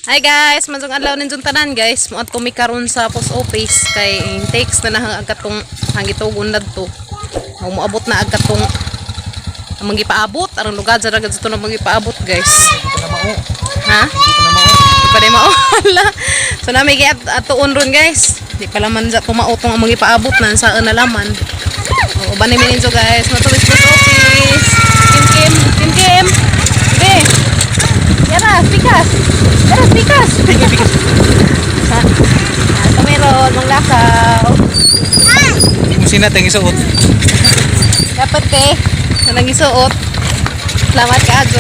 Hi guys, maayong adlaw ninyong tanan, guys. Muadto mi karon sa post office kay takes na nahang katong ang gitugon nadto. Moabot na agad tong ang magipaabot aron lugar sa ragad to na magipaabot, guys. Ha? Di pa rin mao. Hala. So nami gi atuon ron, guys. Di pala man sa tumao tong ang magipaabot na sa nalaman. O uban ni ninyo, guys, matuwis post office. Kim Kim, Kim Kim. Be. Yara, pikas. Yara, pikas. Pikas. Ha? Kami ron, manglakaw. Sina tayong isuot. Dapat eh, na nangisuot. Salamat kaayo.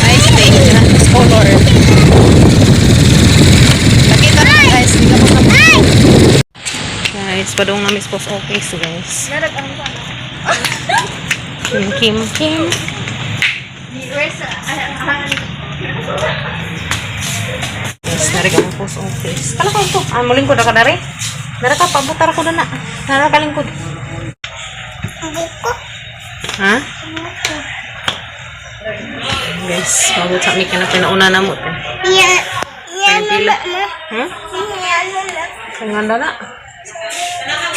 Nice day. Nice color. Nakita na, guys. Hindi ka pa. Guys, padung namin sa post office, guys. Kim, Kim, Kim. Yes, nari ka ng post office. Kala ko ito. Ah, muling ko na ka nari. Nara ka, pabutar ko na na. Nara ka lingkod. Ha? Guys, mabot sa mi ka na pinauna na mo. To. Pila. Ang ganda na.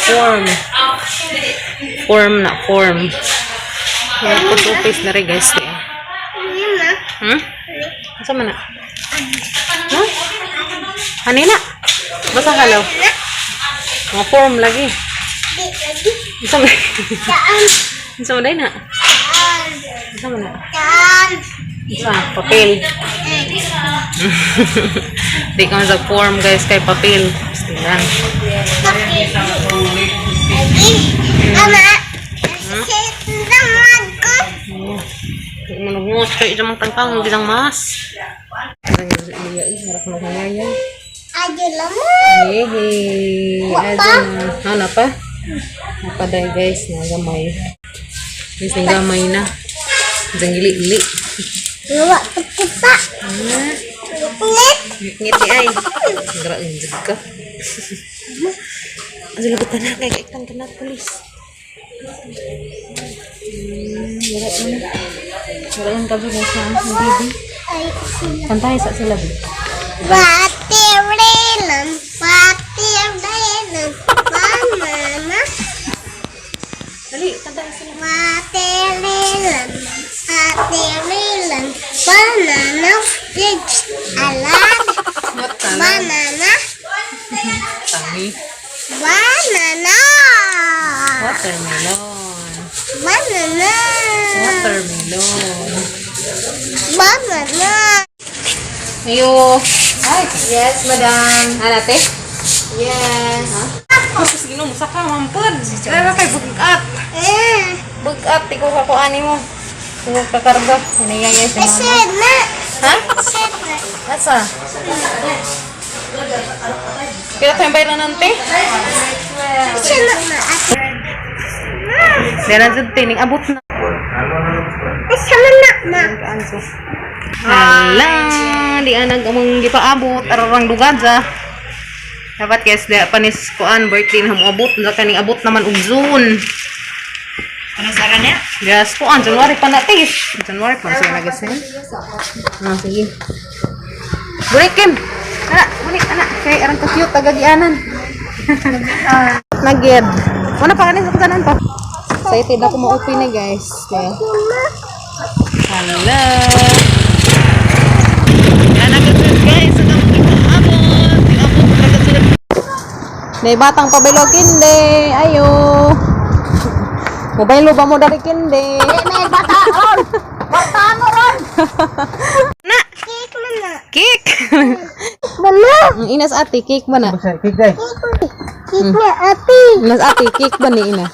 Form. Form na, form. Yung post office na rin, guys. Di. Asa man na? Huh? Hanina? Basta kalaw. Mga form lagi. Isa man. Isa man na. Isa man na. Isa, papel. Di ka man sa form, guys, kay papel. Tingnan. Di mo nagungos kay isang mga tangkang, bisang mas. Iya, eh, harap mo kaya. Hehe. Aja na. Ano pa? Napaday, guys, na gamay. Guys, na gamay na. Diyan gili-gili. Ah, ngiti ay. Gra injud ka. Ang lagot na kay kay kang kanat pulis. Wala na. Wala yung gabi, guys, ha. Ang baby. Kantahin sa sila, bi. Watermelon, watermelon, banana. Dali, kantahin sila. Watermelon, watermelon, banana, fish, alad, banana, Tangi. Banana, Watermelon. Banana, Watermelon. Banana. Ayo. Ay. Yes, madam. Ano, te? Yes. Tapos ginoo mo saka mampud. Kaya kay bugat. Eh, Bugat ikaw ka ko ani mo. Ikaw kakarga. Hinayayay si mama. Sir na, Ha? Sir na. Asa? Kaya tayo bayaran nante? Sir na, ate. Dera jud tining abot na. Sir na, ma. Hala, di anag among gipaabot ararang dugadza. Dapat guys, di panis kuan birthday na moabot na kaning abot naman og June. Ano sa kanya? Yes, kuan January pa na te. January pa siya nagasin. Ah, sige. Balik Kim. Ana, balik ana kay arang ka cute tagagianan. Nagyed. Wala pa kanin sa tanan pa. Excited ako mo-open na, guys. Okay. Hello. Ana ka, guys, sa abot. Abot ra. May batang pabilo kinde. Ayo. Mobile ba mo dari kinde? May bata ron. Bata mo ron. Na, Cake man na. Cake. Bala. Ang inas ate, cake ba na? Cake day. Cake na ate. Inas ate, cake ba ni ina?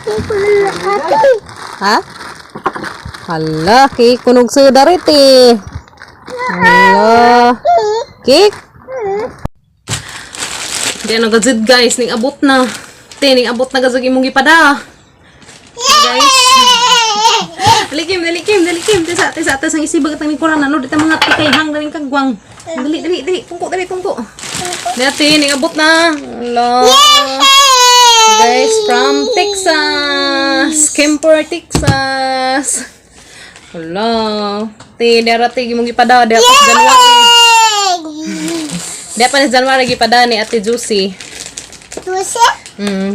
Cake na ate. Ha? Hala, cake kunog sa darite. Hala. Cake? Di na gazid, guys, ning abot na. Te, ning abot na gazig imong gipada. Guys. Dali Kim, dali Kim, dali Kim. Tisa, tisa, tisa ang isibag at ang likuran. Ano, dito mga tikay hang daling kagwang. Dali, dali, dali. Tungko, dali, tungko. Dati, ning abot na. Hala. Guys, from Texas. Kemper, Texas. Hala. Te, dara te imong gipada diha pa sa January. Yay! Diha pa sa January gipada ni Ate Juicy. Tusi?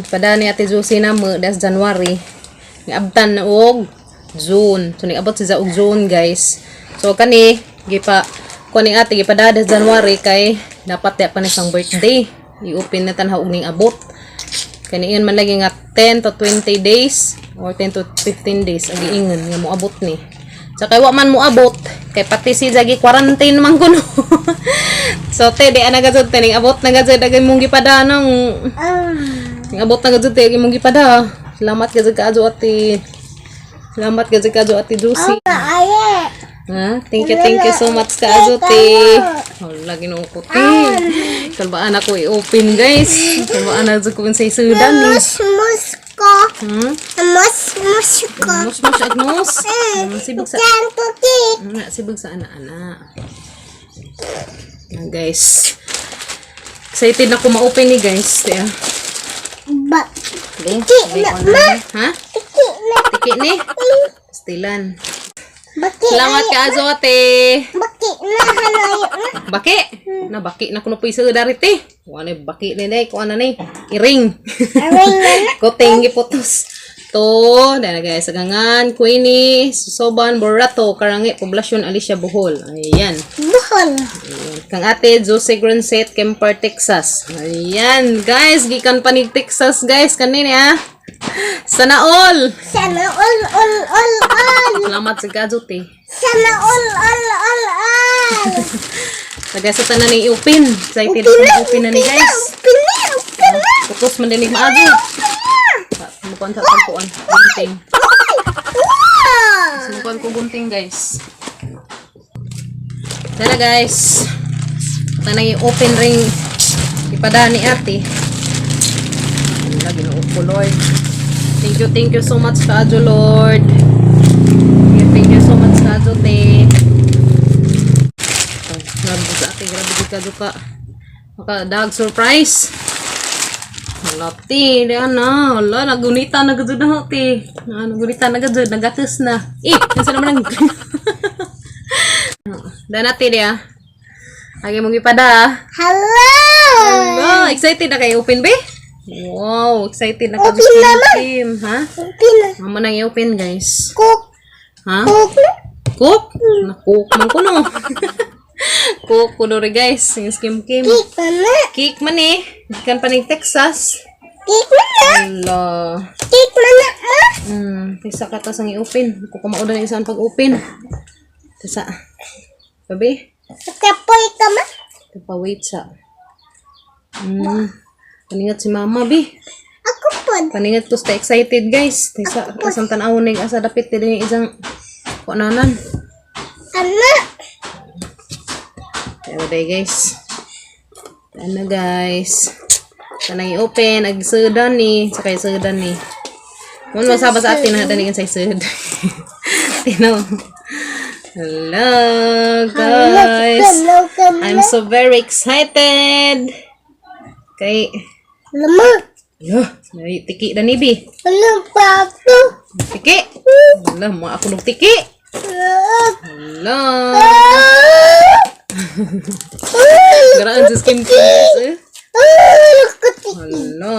Pada ni Ate Juicy na mo das January. Niabtan na og June. So niabot siya og June, guys. So kani gipa ko ni ate gipada das January kay dapat di pa ni siyang birthday. I-open na tanhaw og ning abot. Kani iyon man lagi nga 10 to 20 days or 10 to 15 days ang giingon nga moabot ni. So kay wa man moabot kay pati si Jagi quarantine man kuno. So te di ana gazud te ning abot na gazud agay mong gipada nang ning abot na gazud te agay mong gipada. Salamat gazud kaayo, ate. Salamat gazud kaayo, Ate Juicy. Aye. Ha? Thank you so much kaayo, te. Wala, Ginoo ko, te. Kalbaan ako i-open, guys. Kalbaan na ko sa isudan ni. Mus mus ko. Mus mus ko. Mus mus agnos. Sibog sa Yan ko cake. Nga, sibog sa ana-ana. Yan, guys. Excited na ko ma-open ni, guys. Tiya. Ba. Okay. Tiki na ma. Ha? Tiki na. Tiki ni? Pastilan. Baki. Salamat ka, Azote. Baki na hanoy na. Baki. Na baki na kuno po isa darite. Kuha na baki ni day, kuha na ni. Iring. Aray na na. Kuting giputos. To, dahil guys, sagangan, Queenie, Susoban, Borato, Karangi, Poblasyon, Alicia, Bohol. Ayan. Buhol. Ayan. Kang ate, Jose Granset, Kemper, Texas. Ayan, guys, gikan pa ni Texas, guys, kanini ah. Sana all! Sana all all all all. Salamat sa gadget eh. Sana all all all all. Taga sa tanan ni open. Excited ako open na ni, guys. Open na, open na. Putos man din ni maago. Mukuan sa tagpuan. Gunting. Wow! Mukuan ko gunting, guys. Tara, guys. Tanang i-open ring ipada ni ate. Wala, Ginoo ko, Lord. Thank you so much kaayo, Lord. Thank you so much kaayo, te. Grabe sa ate, grabe di kaayo ka. Maka dag surprise. Wala, te, di ana. Wala, nagunita na gud na, te. Na, nagunita na gud, nagatis na. Eh, nasa naman ang Dana, te, di ah. Agi mong ipada ah. Hello! Oh, excited na kayo open be? Wow, excited na kayo Open na man. team, ha? Open na. Mama nang i-open, guys. Cook. Ha? Cook na. Cook? Na cook man kuno. Cook kuno rin, guys. Yung skim kim. Cake na na. Cake man eh. Gikan pa ning Texas. Cake na na. Ala. Cake na na ma. Tisa ka tas ang i-open. Ko kumaudan ang isang pag-open. Tisa. Babe, Kapoy ka ma. pa-wait sa. Paningat si mama, bi. Ako po. Paningat ko sa excited, guys. Tisa, asang tan-awon ning asa dapit din yung isang kuananan. Ana. Pero day, guys. Ano, guys. Tanang i-open ag sudan ni, sakay sudan ni. Mun masaba sa atin na dani sa sud. Tino. Hello, guys. Hello ka ma. I'm so very excited. Kay Lama. yo, may tiki na ni bi. Ano pa ako? Tiki. Wala, mga ako ng tiki. Hala. Garaan sa skin guys, eh. Hala,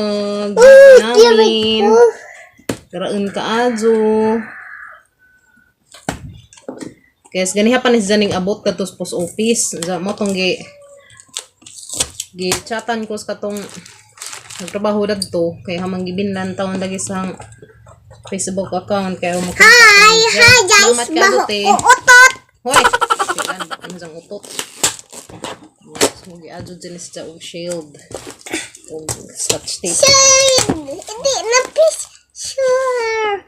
grabe namin. Garaan ka ajo. Guys, ganiha pa ni siya ning abot katos post office. Sa mo tong gi gi chatan ko sa katong nagtrabaho dadto kay hamang gibinlan taon lagi sa Facebook account kay mo. Hi, hi guys. Salamat ka, Baho Ate. ko utot. Hoy. Kailan ba ano sang utot? So giadyo din siya og shield. Og scotch tape. Shade. Hindi na please. Sure.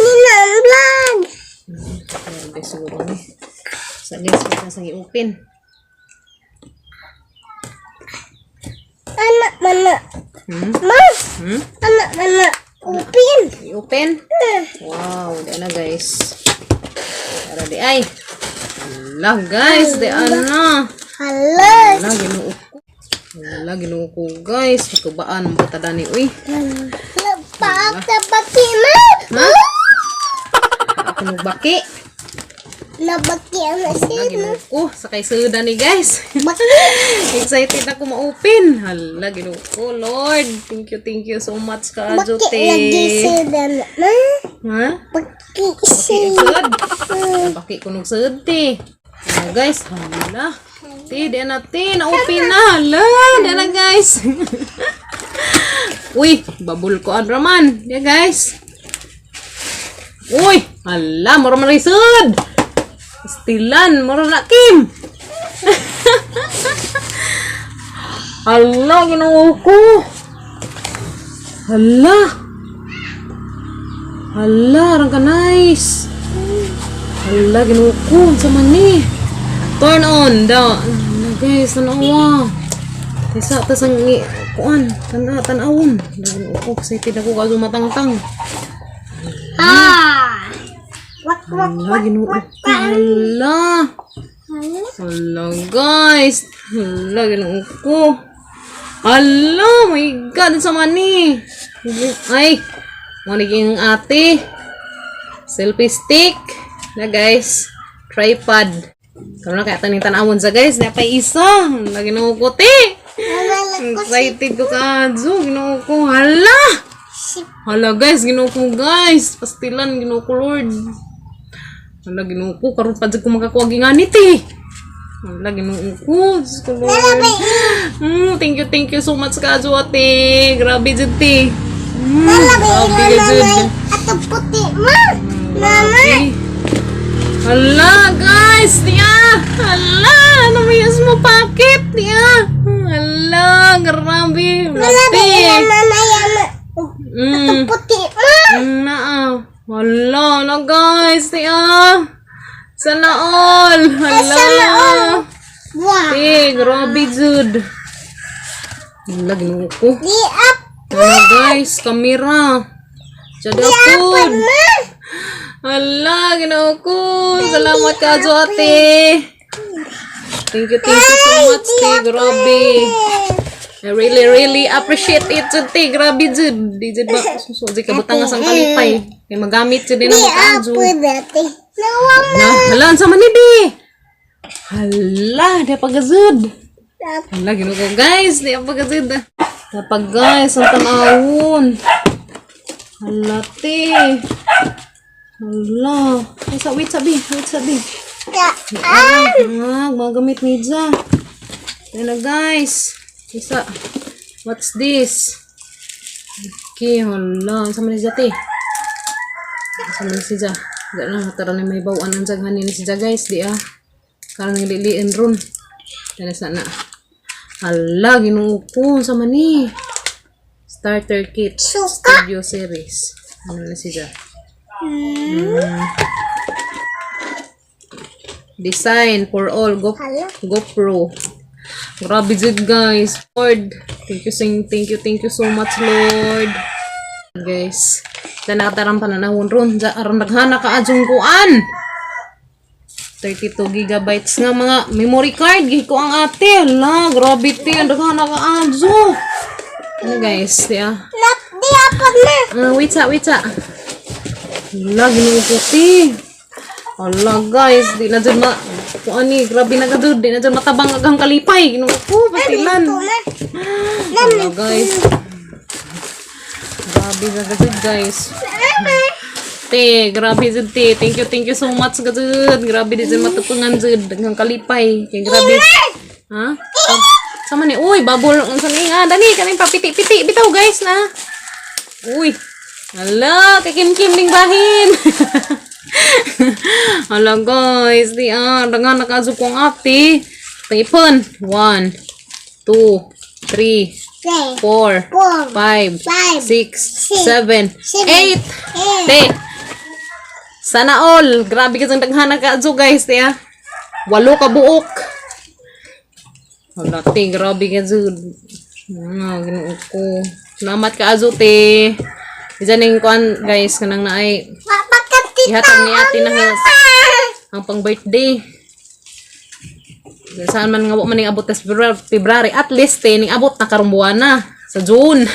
Nina ang vlog. Ayan, guys, siguro ni. Sa guys, kita sang i-open. Anak mana? Ma. Anak mana? Open. I-open. Wow, di na, guys. Tara di ay. Hala, guys, di ana. Hala. Hala, Ginoo ko. Hala, Ginoo ko, guys. Patubaan mo ta dani, uy. Paak sa baki ma. Ha? Ako magbaki. Nabaki ang Hala, asin. Ginoo ko. Sakay suda ni, guys. Baki. Excited ako ma-open. Hala, Ginoo ko, Lord. Thank you so much ka, Baki Jote. lagi sila na. Ha? Baki sila. Sud. Baki ko nung sud, te. Ano, guys? Hala. Te, di na, te. Na-open na. Hala, di na, guys. Uy, babul ko ang raman. Di, guys. Uy, hala, mura man rin sud. Stilan, mura na, Kim. Hala, Ginoo ko. Hala. Hala, arang ka nice. Hala, Ginoo ko. Unsa man ni? Turn on daw. Hala, guys, tanawa. Tisa, tas ang kuan, tanawon. Hala, Ginoo ko, excited ako kaso matangtang. Ah. Wak wak Hala, Ginoo ko. Hala. Hala, guys. Hala, Ginoo ko. Hala, my God, unsa man ni? Ay, mo ni ang ate. Selfie stick. Na, guys. Tripod. Karon na kaya taning tanawon sa, guys. Na pa isa. Hala, Ginoo ko, te. Nalala ko Excited ko ka, Zo. Ginoo ko. Hala! si Hala, guys. Ginoo ko, guys. Pastilan, Ginoo ko, Lord. Hala, Ginoo ko. Karon pa dyan ko makakuha ginganit eh. Hala, Ginoo ko. Diyos ko, Lord. Thank you so much ka, ate. Grabe dyan, te. Nalala Grabe ka, nanay. dyan. Ato puti ma. Mama. Grabe. Hala, guys! Niya! Hala! Ano may mo packet? Niya! Hala! Grabe! Nalala Grabe! nanay ama. Puti ma. Naa. Hala na, guys! Niya! Sana all! Hala! Sana all. Wow. Te, grabe, jud. Hala, Ginoo ko. Di up Hala, guys, kamera. Jada food. ma. Hala, Ginoo ko. Salamat ka, ate. Thank you so much, te. Grabe. I really, really appreciate it, jud, te. Grabe, jud. Di jud ba? Suso, di ka butang ang kalipay. Kay magamit jud din Di ang up kajo. dati. Nawa Na, hala, ang sama ni bi. Hala, di pa gazud. Hala, Ginoo ko, guys. Di pa gazud. Napag, guys, ang tanawon. Hala, te. Hala. Ay, sa, wait, sabi. Wait, sabi. Ah, mga gamit ni Ja. Ito na, guys. Isa. What's this? Okay, hala. Ang sama ni Ja, te. Ang sama ni si Ja. Wala na, tara na may bawaan ang jaghanin ni si Ja, guys. Di ah. Karang liliin ron. Dala sana. Hala, Ginoo ko. Ang sama ni. Starter kit. Suka. Studio series. Ano na si Ja? Design for all. Go Hala. GoPro. Grabe jud, guys. Lord, thank you, thank you, thank you so much, Lord. Guys, tanakatarang pananahon ron. Ja, aron naghana ka adjong kuan. 32 gigabytes nga mga memory card. Gihiko ang ate. Hala, grabe te. Ang daghana ka adjo. Ano, guys, di ah. Nap di up ma. Ah, wait sa, wait sa. Hala, Ginoo ko, te. Hala, guys, di na dyan ma... Kung ani, grabe na ka dyan. Di na dyan matabang agang kalipay. Ginoo ko, pasilan. Ito ma. Hala, guys. Grabe na ka dyan, guys. Te, grabe dyan, te. Thank you so much ka dyan. Grabe di dyan matupungan dyan. Daghang kalipay. Kay grabe. Ha? Sama ni, uy, babol. Ang sa ni, ah, dali, kaning papiti-piti. Bitaw, guys, na. Uy. Hala, kay Kim Kim ning bahin. Hala, guys, di ah, dangan nakazo kong ate. Tipon. 1, 2, 3, Three, 4, four, 5, five, 6, six, 7, seven, 8. eight. Te. Sana all. Grabe kasi ang daghana ka guys, te ah. Walo ka buok. Hala, te, grabe ka jud. Ah, Ginoo ko. Salamat ka azo, te. Diyan ning kuan, guys, kanang naay Mapakatita ihatag ni ate na ang pang birthday. Saan man nga wa man ning abot tas February, at least te ning abot na karong buwana sa June.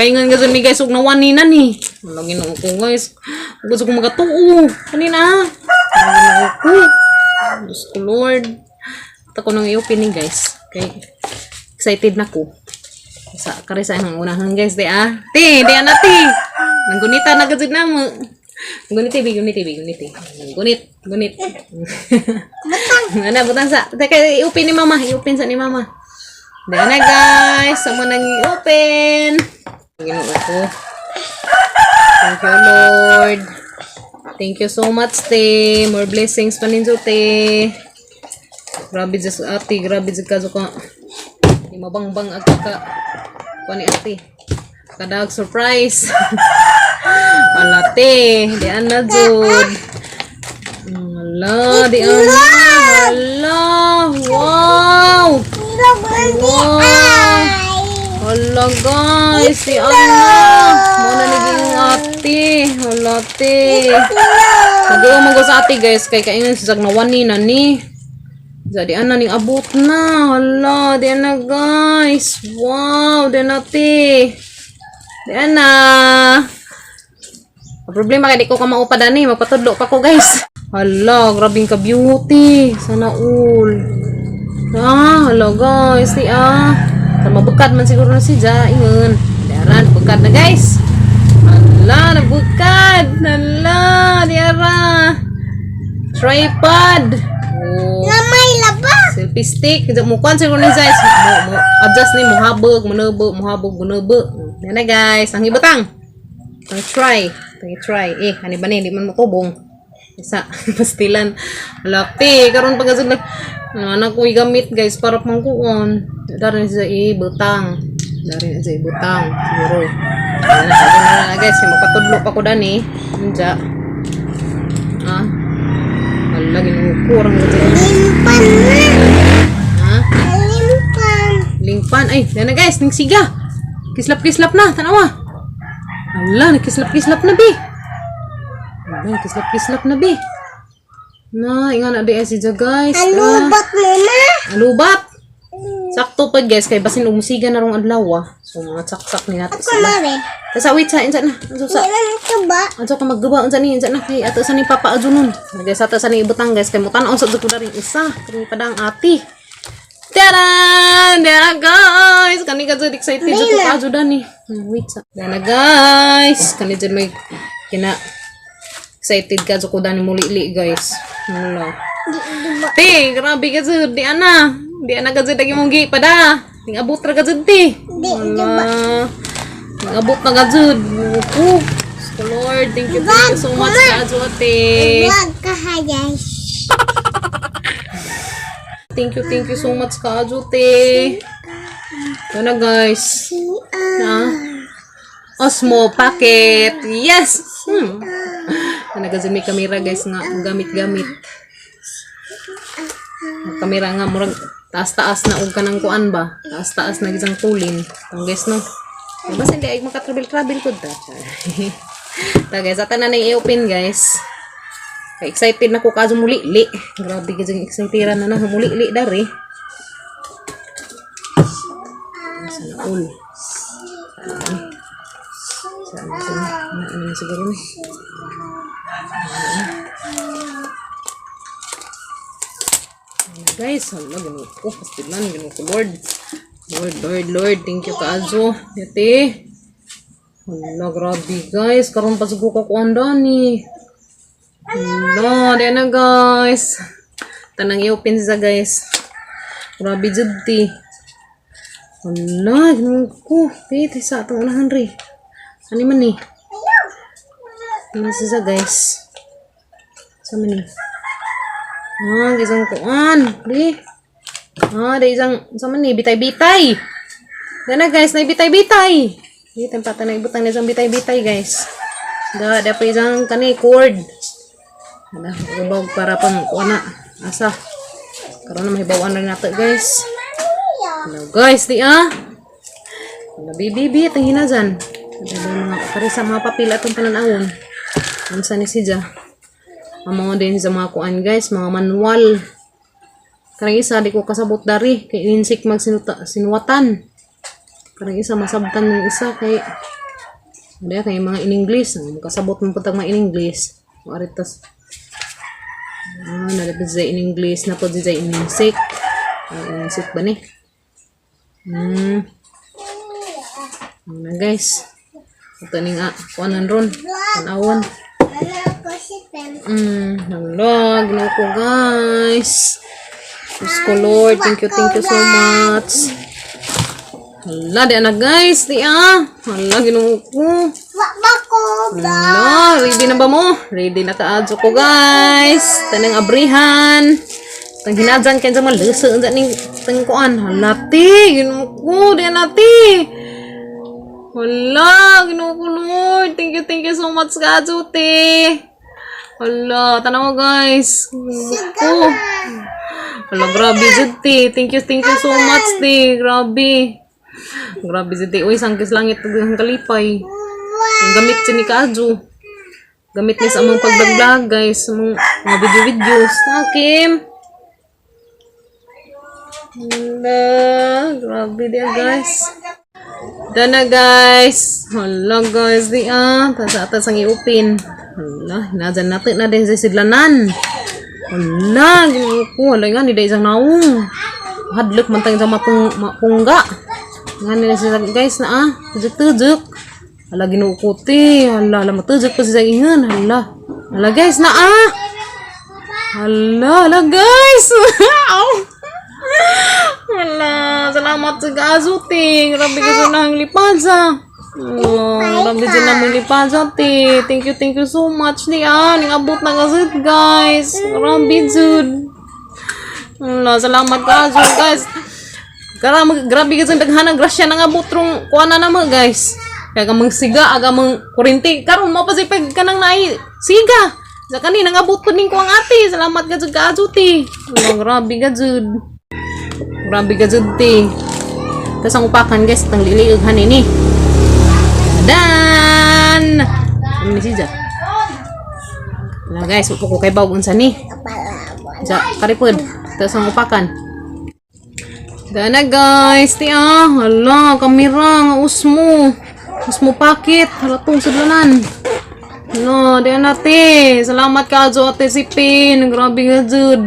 Kay nga nga ni, guys, ug nawan ni na ni. Wala, Ginoo ko, guys. Gusto ko magatuo. Kanina. Ginoo ko. Diyos ko, Lord. Ito ko nang i-opening, guys. Okay. Excited na ko. Sa kare sa ang unahan, guys, di ah. Ti, di ana ti. Nanggunita na gud na mo. Guniti bi, guniti bi, guniti. Gunit, gunit. Butang. Ana butang sa. Teka, i-open ni mama, i-open sa ni mama. Di ana, guys, samo nang i-open. Ginoo ko. Thank you, Lord. Thank you so much, te. More blessings pa ninyo, te. Grabe dyan ate, grabe dyan ka ka. Di mabangbang ag ka. Kuha ni ate. Kadag surprise. Wala, te. Di ana jud. Wala, di ana. Wala. Wow. Ilog man di Wow. ay. Wala, guys, si Ana. Muna naging ate. Wala, te. Nag-uumag ko sa ate, guys. Kay kainan si Zag na wani na ni. Jadi ana ning abot na. Hala, di ana, guys. Wow, di ana, te. Di ana. Ang problema kay di ko ka maupa dani, magpatudlo pa ko, guys. Hala, grabing ka beauty. Sana all. Ah, hala, guys, di ah. Sa mabukad man siguro na si Ja, ingon. Daran, bukad na, guys. Hala, nabukad. Hala, di ara. Tripod. Oh. Gamay laba. Selfie stick. Diyan mo kuan siguro ni guys. Mo adjust ni mo habog, mo nubo, mo habog, mo nubo. Yan na, guys. Ang ibutang. Ang try. Ang try. Eh, ani ba ni di man mo tubong. Isa pastilan. Lati karon pag na anak ko gamit, guys, para pangkuon. Dari na siya ibutang. Dari na siya ibutang siguro. Yan na, sabi na na, guys, mapatudlo pa ko dani. Unja. Ah. Wala, Ginoo ko orang gud. Limpan na. Ha? Limpan. Lingpan. Ay, yan na, guys. Ning siga. Kislap-kislap na. Tanawa. Ala, nagkislap-kislap na, bi. Ala, kislap-kislap na, bi. Na, inga na di ay si Ja, guys. Ah, Alubat mo na. alubat. Sakto pa, guys. Kay basin umusiga na rong adlaw, ah. So, mga saksak ni nato Ako sila. mare. Tasa, wait, sa, insa na. Insa, sa. Di man ito ba? Ansa ka maggawa, unsa ni, unsa na kay ato sa ni Papa Ajunon. Guys, ato sa ni ibutang, guys, kay mutan-aw sa jud ko na rin isa. Kani padang ati. Taran! Dara, guys! Kani ka jud excited jud ko ka jud ani. Wait sa. Dara, guys! Kani jud may kina excited ka jud ko dani muli-li, guys. Wala. Di di ba? Te, grabe ka jud di ana. Di ana ka jud lagi mong gi pada. Ning abot ra ka jud, te. Di di ba? Wala. Nangabot na ka jud. Oh, Diyos ko, Lord, thank you so much ka ate. Wag ka hayay. Thank you so much ka ate. Ito na, guys. Si ah. Na. Osmo packet. Yes! Ito na kasi may kamera, guys, nga gamit-gamit. Ang kamera nga murag taas-taas na og kanang kuan ba? Taas-taas na gisang tulin. Ang guys no. Diba hindi ay maka-travel-travel ko ta. Ta, guys, ata na nang i-open, guys. Kay excited na ko kaso muli li. Grabe gid ang excited na na muli li dari. Sana all. Saan saan? Ano ano siguro ni? Ayan, guys, hala, Ginoo ko. Pastilan, Ginoo ko, Lord. Lord, Lord, Lord. Thank you, kaazo. Yate. Hala, grabe, guys. Karon pa siguro ko kuan ni. Hala, di na, guys. Tanang i-open siya, guys. Grabe, jud, ti. Hala, Ginoo ko. Ti, sa atong unahan, re. Ano man ni? Tingnan siya, guys. Sa man ni? Ah, isang kuan. Di. Ah, di isang sa man ni bitay-bitay. Dana, guys, na bitay-bitay. Di tempatan na ibutang na isang bitay-bitay, guys. Da, da pa isang kani cord. Ana, ubag para pang kuan na. Asa. Karon na mahibaw-an na nato, guys. Hello, guys, di ah. Wala bibi, ang hinazan. Ano mga pare sa mga papel atong pananawon. Unsa ni siya? Ang mga din sa mga kuan, guys, mga manual. Karang isa di ko kasabot dari kay insik magsinuta sinuwatan. Karang isa masabtan ng isa kay Ada kay mga in English, ang kasabot mo putang mga in English. Maritas. Ah, nalapit siya in English na po siya in music. Ah, in music ba ni? Ano na, guys. Ito ning kuanan ron. Tanawon. Ano ko si Pen? Hala, ginoo ko, guys. Diyos ko, Lord, thank you so much. Hala, di na, guys, di ah. Hala, ginoo ko. Wa ba ko ba? Hala, ready na ba mo? Ready na kaadyo ko, guys. Tanang abrihan. Tang hinadyan kaya dyan maluso. Ang ning tang kuan. Hala, ti. Ginoo ko, di na, ti. Hala, ginoo ko, Lord. Thank you so much, kaadyo, ti. Hala, tanaw mo, guys. Ginoo ko. Hala, grabe jud, ti. Thank you so much, ti. Grabe. Grabe jud, ti. Uy, sangkis langit ang kalipay. Ang gamit siya ni Kajo. Gamit niya sa among pag-vlog, guys. Sa among mga video-videos. Na, Kim? Hala, grabe diya, guys. Dana, guys. Hala, guys. Di ah. Tasa atas ang i-open. Hala, hinadyan natin na din sa sidlanan. Hala, ginoo ko. Hala nga, ni isang naong. Hadlok man tayong sa mapungga. Nga nila sila, guys, na ah. Tujuk-tujuk. Hala, ginoo ko, te. Hala, hala, matujok pa sila ingan. Hala. Hala, guys, na ah. Hala, hala, guys. Ow. Hala, salamat sa gaso, te. Grabe ka sa nang lipaza. Oh, grabe sa nang lipaza, te. Thank you so much, ni ah. Ning abot na kasi, guys. Grabe, jud. Hala, salamat ka, guys. Grabe, grabe kasi daghan ang grasya nang abot rong kuha na naman, guys. Kaya ka mang siga, aga mang kurente. Karon mo pa si pag kanang naay siga. Sa kanin nang abot ko ning kuang ate. Salamat ka jud kaadyo, te. Hala, grabe ka jud. Grabe ka jud, te. Tapos ang upakan, guys, tang liliig hanin ni. Dan! Ano ni siya? Wala, guys, upo ko kay bawg unsa ni. Sa karipod. Tapos ang upakan. Dana, guys, ti ah, hala, kamera nga usmo. Usmo pakit, hala tong sudlanan. Hala, di na te. Salamat ka ate Sipin. Grabe ka jud.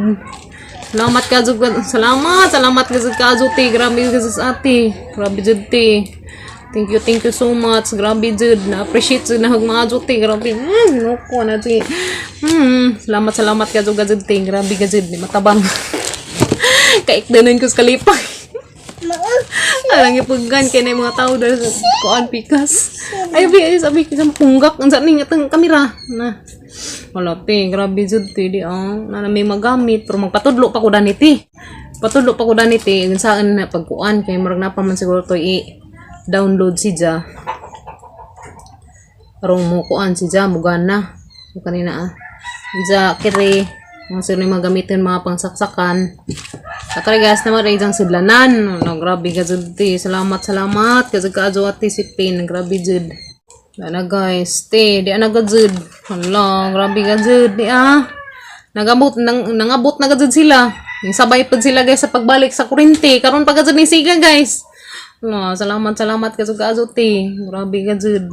Salamat ka jud. Salamat, salamat ka jud ka te. Grabe ka jud ate. Grabe jud te. Thank you so much. Grabe jud. Na-appreciate jud na hug mga jud te. Grabe. Noko na te. Salamat, salamat ka jud te. Grabe ka jud. Di matabang. Kaikdanan ko sa kalipay. Alang ipuggan kay na yung mga tao dahil sa kuan pikas. Ay, abi, ay, sabi sa punggak. Ang saan ninyo itong kamera. Na. Wala, te. Grabe, jud, te. Di, ah. Na, na may magamit. Pero magpatudlo pa ko dani, te. Patudlo pa ko dani, te. Kung saan na pagkuan. Kay murag na pa man siguro to i-download si Ja. Karong mo kuan si Ja, mugana. So, kanina ah. Ja, kire. Mga sino yung mga gamitin mga pangsaksakan. Sakara, guys, naman rin diyang sudlanan. No, grabe ka jud te. Salamat, salamat. Kasi ka ate si Pin. Grabe jud. Wala, guys. Te, di ana ka jud. Hala, grabe ka jud. Di ah. Nagabot, nangabot na ka jud sila. Yung sabay pa sila, guys, sa pagbalik sa kurente. Karon pa ka jud ni siga, guys. Hala, salamat, salamat kasi ka te. Grabe ka jud.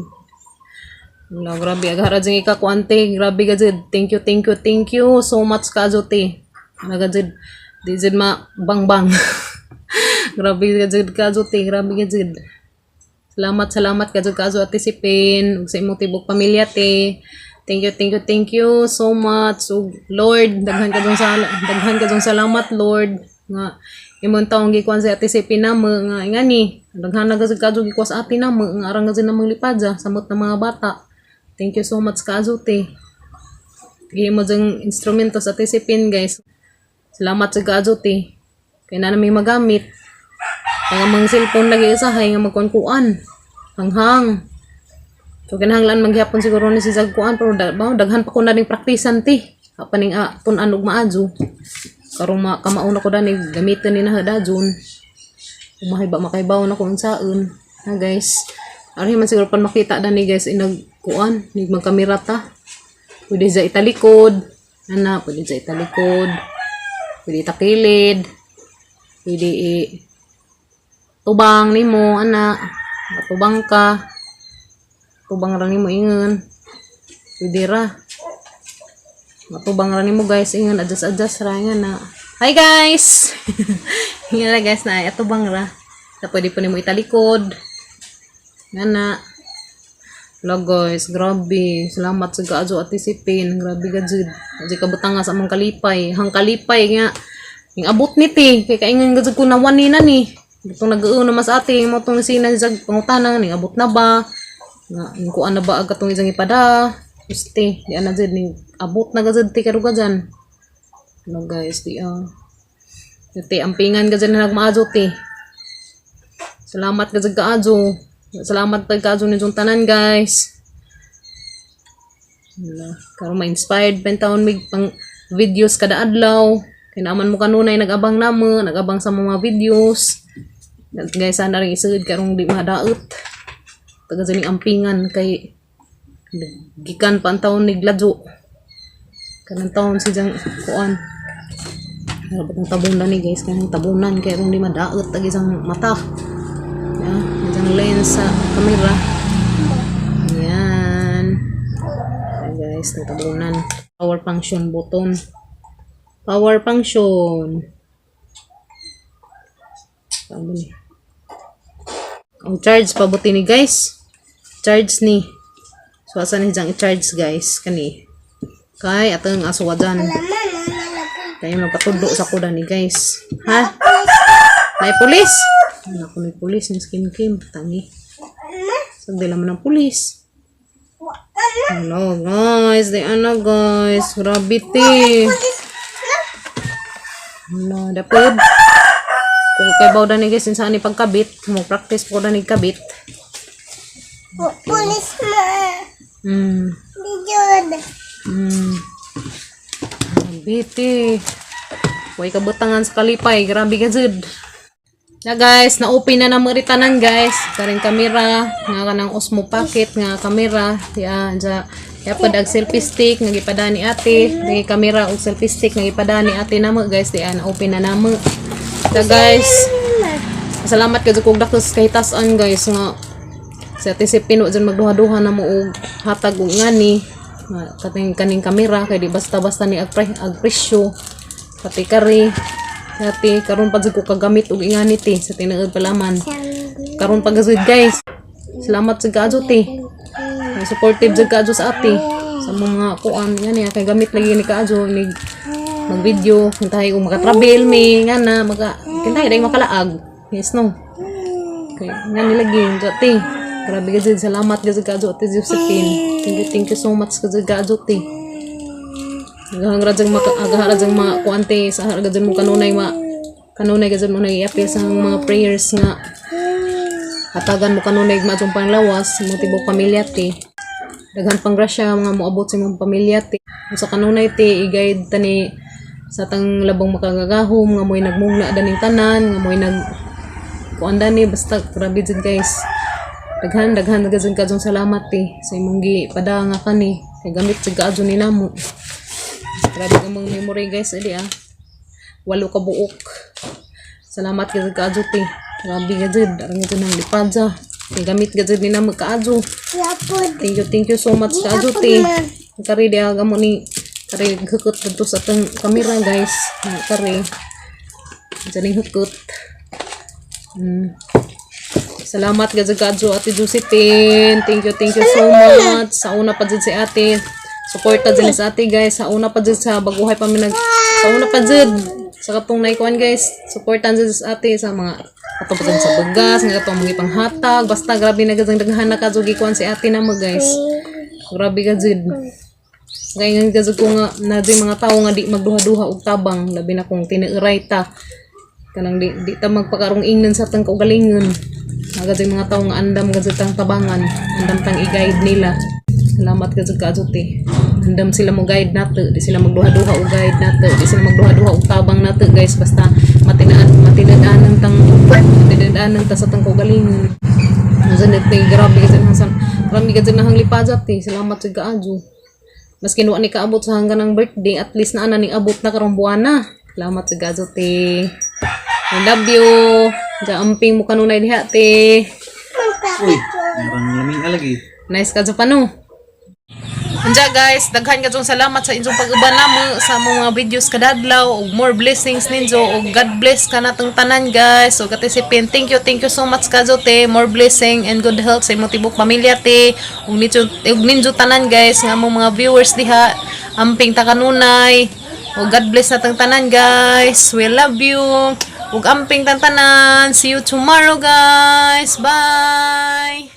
Hala, grabe. Aghara dyan ikakuante. Grabe ka jud. Thank you, thank you, thank you so much ka te. Ano ka jud. Di jud ma bang bang. Grabe ka jud ka te. Grabe ka jud. Salamat, salamat ka jud ka ate Sipin ug sa imong tibok pamilya te. Thank you, thank you, thank you so much. Ug Lord, daghan ka jung salamat, Lord, nga imong taong gikuan si Ate Sipin namo nga ingani. Daghan na gud ka jud gikuan sa ate namo nga arang gud namang lipadya samot ng mga bata. Thank you so much ka te. Gihimo jung instrumento sa Ate Sipin, guys. Salamat sa kaadyo te. Kaya na namin magamit. Kaya mga cellphone lagi usahay nga magkuan-kuan. Hanghang. So kinahanglan maghapon siguro ni si Zagkuan pero ba, daghan pa ko na ning praktisan te. Apan ning tun-an og maadyo. Karong kamauna ko dani gamiton ni na dadyon. Umahay ba makaibaw na ko unsaon. Ha, guys. Ari man siguro pan makita dani, guys, inag kuan nig magkamera ta. Pwede sa italikod. Ana, pwede sa italikod. Pwede itakilid. Pwede i tubang nimo ana. Matubang ka. Tubang ra nimo ingon. Pwede ra. Matubang ra nimo guys, ingan adjust adjust ra nga na. Hi guys. Ingan ra guys na atubang ra. Ta pwede po nimo italikod. Nga na. Hello guys, grabe. Salamat sa gaadyo Ate Sipin. Grabe ka jud. Di ka butanga sa among kalipay. Hang kalipay nga. Yung abot ni ti. Kay kaingan gud ko nawan ni na ni. Itong nag-uuna mas ate, mo tong sina sa pangutana ning abot na ba? Nga ning kuan na ba agad tong isang ipada? Uste, di ana jud ning abot na gud ti karuga dyan. Hello guys, di ah. Ti ampingan ka dyan na nagmaadyo ti. Salamat ka dyan kaadyo. Salamat pag kaadyo ni tanan guys. Wala. Karon ma-inspired pa taon mig pang videos kada adlaw. Kay naaman mo kanunay nag-abang namo, nag-abang sa mga videos. Guys, sana rin isud karong di madaot. Taga sa ning ampingan kay gikan pa ang taon ni Gladyo. Kanang taon si jang kuan. Pero batong tabunan ni guys, kanang tabunan kay rong di madaot tag isang mata. Ya, isang lens sa camera. Yan. Ayan guys, natabunan. Power function button. Power function. Saan ba ni? Ang charge pabuti ni guys. Charge ni. So asa ni diyang i-charge guys kani. Kay atong asuwa dyan. Kayo magpatudo sa kuda ni guys. Ha? Nay pulis. Ano ko ni pulis ni skin kim tangi. Sagdi man ng pulis. Hello guys, di ano guys, grabe ti. Ano, dapat. Kung kay baw ni guys, saan ni pagkabit, mo practice po ni kabit. Pulis ma. Bijod. Grabe ti. Way kabutangan sa kalipay, grabe ka jud. Na guys, na-open na na mga tanan guys. Karing kamera, nga kanang Osmo Pocket nga kamera, ya ja ya pud ag selfie stick nga gipada ni ate, di kamera og selfie stick nga gipada ni ate namo guys, di na-open na namo. Na guys, salamat kadto kog dakos kay tasan guys nga sa ate si Pino dyan magduha-duha na mo og hatag og ngani nga kaning kaning kamera kay di basta-basta ni ag, ag presyo pati kari ate karon pa jud ko kagamit og ingani ti sa tinuod palaman karon pa gazud guys. Salamat sa kaadyo ti. May supportive jud kaadyo sa ate sa mga kuan ngani kay gamit lagi ni kaadyo ni mag video kintahay og maka-travel mi nga na maka kintahay dai makalaag, yes no. Kay nga nilagi ate. Grabe gazud, salamat gazud kaadyo Ate Josephine. Thank you so much gazud kaadyo te. Agahan ra jang maka agahan ra jang mga kuan te sa ra jang mo kanunay ma kanunay gazud mo naiapil sa mga prayers nga hatagan mo kanunay maadtong panglawas mo tibok pamilya te. Daghan pang grasya mga moabot sa imong pamilya te. Sa kanunay te i-guide ta ni sa tang labong makagagahom nga mo'y nagmugna daning tanan nga mo'y nag kuan dani basta grabe jud guys. Daghan daghan daghan kajong salamat te sa imong gi pada nga kani kay gamit jud kaadyo ni namo. Grabe ka mong memory guys edi ah. 8 ka buok. Salamat gid kaadyo te. Grabe ka jud arang ito nang lipadya. Kay gamit gid ni namo kaadyo. Yapod. Thank you so much kaadyo te. Kari di aga mo ni kari hukot dito sa atong kamera guys. Na, kari. Diyan yung hukot. Salamat gid kaadyo Ate Josephine. Thank you so much. Sa una pa jud si Ate. Suporta jud sa ate guys. Sa una pa jud sa baguhay pa mi nag sa una pa jud sa katong naikuan guys. Suportan jud sa ate sa mga kato pa jud sa bugas, nga katong mga panghatag. Basta grabe na gud ang daghan na kadyo gikuan si ate namo guys. Grabe ka jud. Kaya nga gud ko nga na di mga tawo nga di magduha-duha og tabang labi na kung tinuray ta kanang di, di ta magpakarong ingnan sa tang kaugalingon. Naga yung mga tao nga andam gud tang tabangan, andam tang i-guide nila. Salamat gud kaadyo te. Andam sila mo guide nato, di sila magduha-duha og guide nato, di sila magduha-duha og tabang nato guys basta matinaan matinad-anan tang matinad-anan ta sa tang kaugalingon. Diyan te grabe gud nang grabe gud nang lipadjat te. Salamat jud kaadyo. Maski wa ni kaabot sa hanggang ng birthday, at least na ana ning abot na karong buwana. Salamat sa gazo te. I love you. Diyan amping mo kanunay diha te. Uy, parang lamig alagi. Nice ka pa no. Unja guys, daghan kayong salamat sa inyong pag-uban namo sa among mga videos kadadlaw ug more blessings ninyo ug God bless kanatong tanan, guys. Ug Ate Sipin, thank you so much kajo, te. More blessing and good health sa imong tibok pamilya, te. Ug ninyo tanan, guys, nga among mga viewers diha. Amping ta kanunay. Ug God bless natong tanan, guys. We love you. Ug amping tan tanan. See you tomorrow, guys. Bye.